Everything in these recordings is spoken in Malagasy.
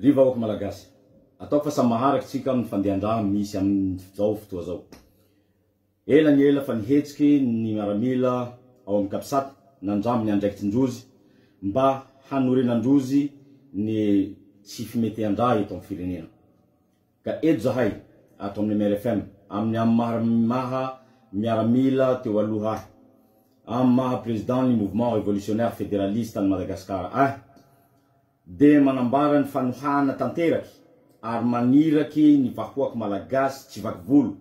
Ry vahoaka Malagasy, ataoko fa samy maharaka tsika amin'ny fandehan-draha misy amin'izao fotoa zao. Ela ny ela fa nihetsiky ny miaramila ao amin'ny Capsat nandramby ny andraikitrin-drozy mba hanorenan-drozy ny tsy fimetehan-draha eto amin'ny firenena. Ka eto zahay ato amin'ny MRFM, amin'ny amin'ny maha miaramila teo aloha ahy, amin'ny maha président ny Mouvement Révolutionnaire Fédéraliste an'i Madagasikara ahy, dia manambara ny fanohana tanteraky ary maniraky ny vahoaky Malagasy tsy vaky volo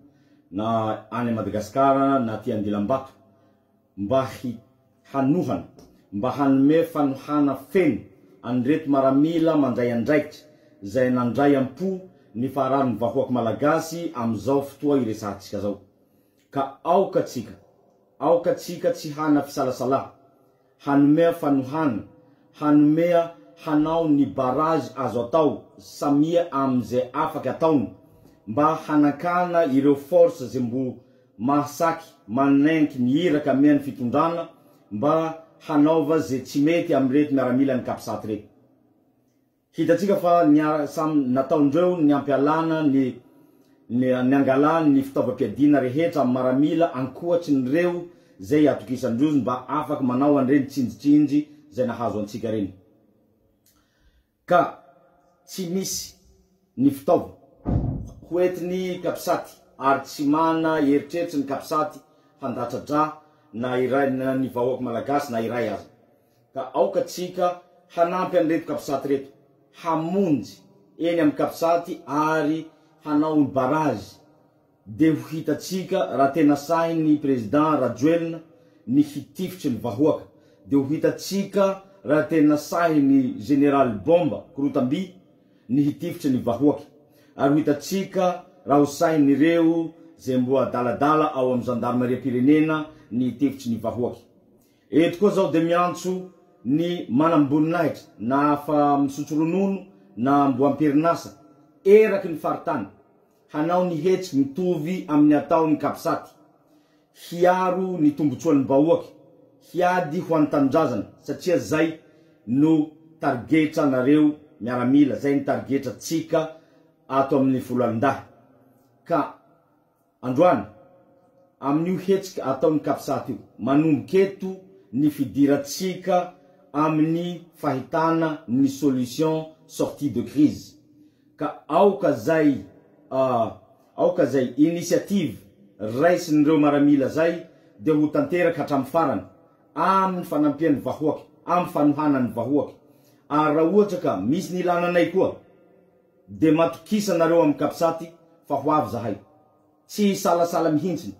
na any Madagasikara na aty Andilambato mba hanohana, mba hanome fanohana feno an'ireto maramila mandray andraikitra izay nandray am-po ny fahararin'ny vahoaky Malagasy amin'izao fotoa iresahantsika zao. Ka aoka tsika, aoka tsika tsy hana fisalasala Hanomea fanohana, hanomea hanao ny barrage azo atao samia amin'izay afaky ataony mba hanankana ireo force ze mbo mahasaky manenky ny iraka amean'ny fitondrana mba hanaova ze tsy mety amin'ireto miaramilan'ny capsat reto. Hitantsika fa niara samy nataondreo ny ampialana ny ny niangalany ny fitaovam-piadiana rehetra amin'ny maramila ankoatry ny reo zay atokisandrozy mba afaky manao an'ireny tsinjitsinjy zay nahazo antsika reny. Ka tsy misy ny fitaova ho entin'ny capsat ary tsy mana eritreritry ny capsat handatsa-drà na iray na ny vahoaka malagasy na iray aza. Ka aoka tsika hanampy an'ireto capsat reto hamonjy eny amin'ny capsat ary hanao ny barrage de ho hitatsika raha tena sahin'ny président Rajoelina ny hitifitry ny vahoaka de ho hitatsika raha tena sahin'ny général Bomba korotam-by ny hitifitry ny vahoaka ary ho hitatsika raha ho sahin'ireo zay mbo adaladala ao amin'ny zandarimariam-pirenena ny hitifitry ny vahoaka. Eto koa zaho dia miantso ny manam-boninahitra na afa misotro ronono na mbo am-perinasa eraky ny faritany hanao ny hetsiky mitovy amin'ny ataon'ny capsat hiaro ny tombotsoan'ny bahoaka hiady ho an'ny tanindrazana satria zay no tarigetra nareo miaramila zay ny tarigetra tsika ato amin'ny foloalindahy ka Androany, amin'io hetsika ataon'ny Capsat io, manomboka eto ny fidirantsika amin'ny fahitana ny solution sortie de crise. Ka aoka zay aoka zay initiative raisin'ireo maramila zay dia ho tanteraka hatramin'ny farany, amin'ny fanampian'ny vahoaka, amin'ny fanohanan'ny vahoaka. Ary raha ohatra ka misy ny ilana anay koa, Dia matokisa nareo amin'ny capsat fa ho avy zahay. Tsy hisalasala mihintsiny.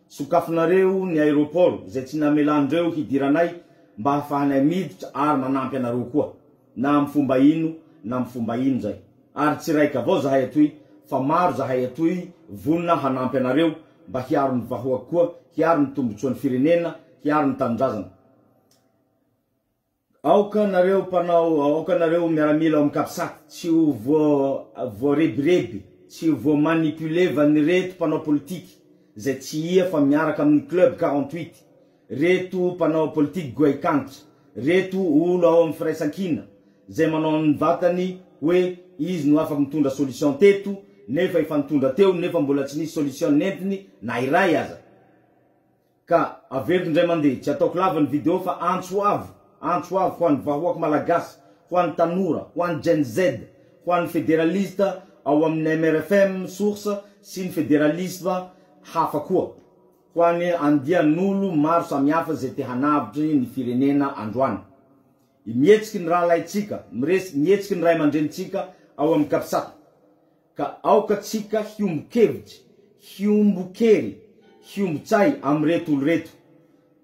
Sokafinareo ny aéroport izay tsy namelandreo hidiranay mba hahafahanay miditra ary manampy anareo koa. Na amin'ny fomba ino na amin'ny fomba ino zay. Ary tsy raika avao zahay atoy fa maro zahay atoy vonona hanampy anareo mba hiaro ny vahoaka koa, hiaro ny tombotsoan'ny firenena, hiaro ny tanindrazana. Aoka nareo mpanao, aoka nareo miaramila ao amin'ny capsat tsy ho voarebireby, tsy ho voamanipulevan'ireto mpanao politika izay tsy ia fa miaraka amin'ny club 48, reto mpanao politique goaikanitra, reto olo ao amin'ny firaisankina izay manao ny vatany hoe izy no afaka mitondra solution teto nefa efa nitondra teo nefa mbola tsy nisy solution nentiny na iray aza. Ka averiko indray mandeha, tsy ataoko lava ny video fa antso avo, antso avo ho an'ny vahoaka malagasy, ho an'ny tanora, ho an'ny Gen Z, ho an'ny federaliste ao amin'ny MRFM source sy ny federalisme hafa koa, ho an'ny andian'olo maro samihafa izay te hanavotry ny firenena androany. Mihetsiky ny rahalahintsika, mihetsiky ny ray aman-drenintsika ao amin'ny Capsat. Ka aoka tsika hiombon-kevitra, hiombon-kery, hiombon-tsay amin'ireto olo reto.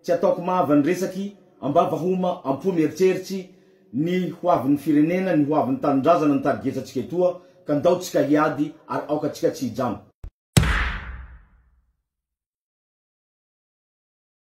Tsy ataoko mava ny resaky, ambava homa, am-po mieritseritsy, ny ho avin'ny firenena, ny ho avin'ny tanindrazana no tarigetrantsika etoa, ka ndao tsika hiady ary aoka tsika tsy hijano.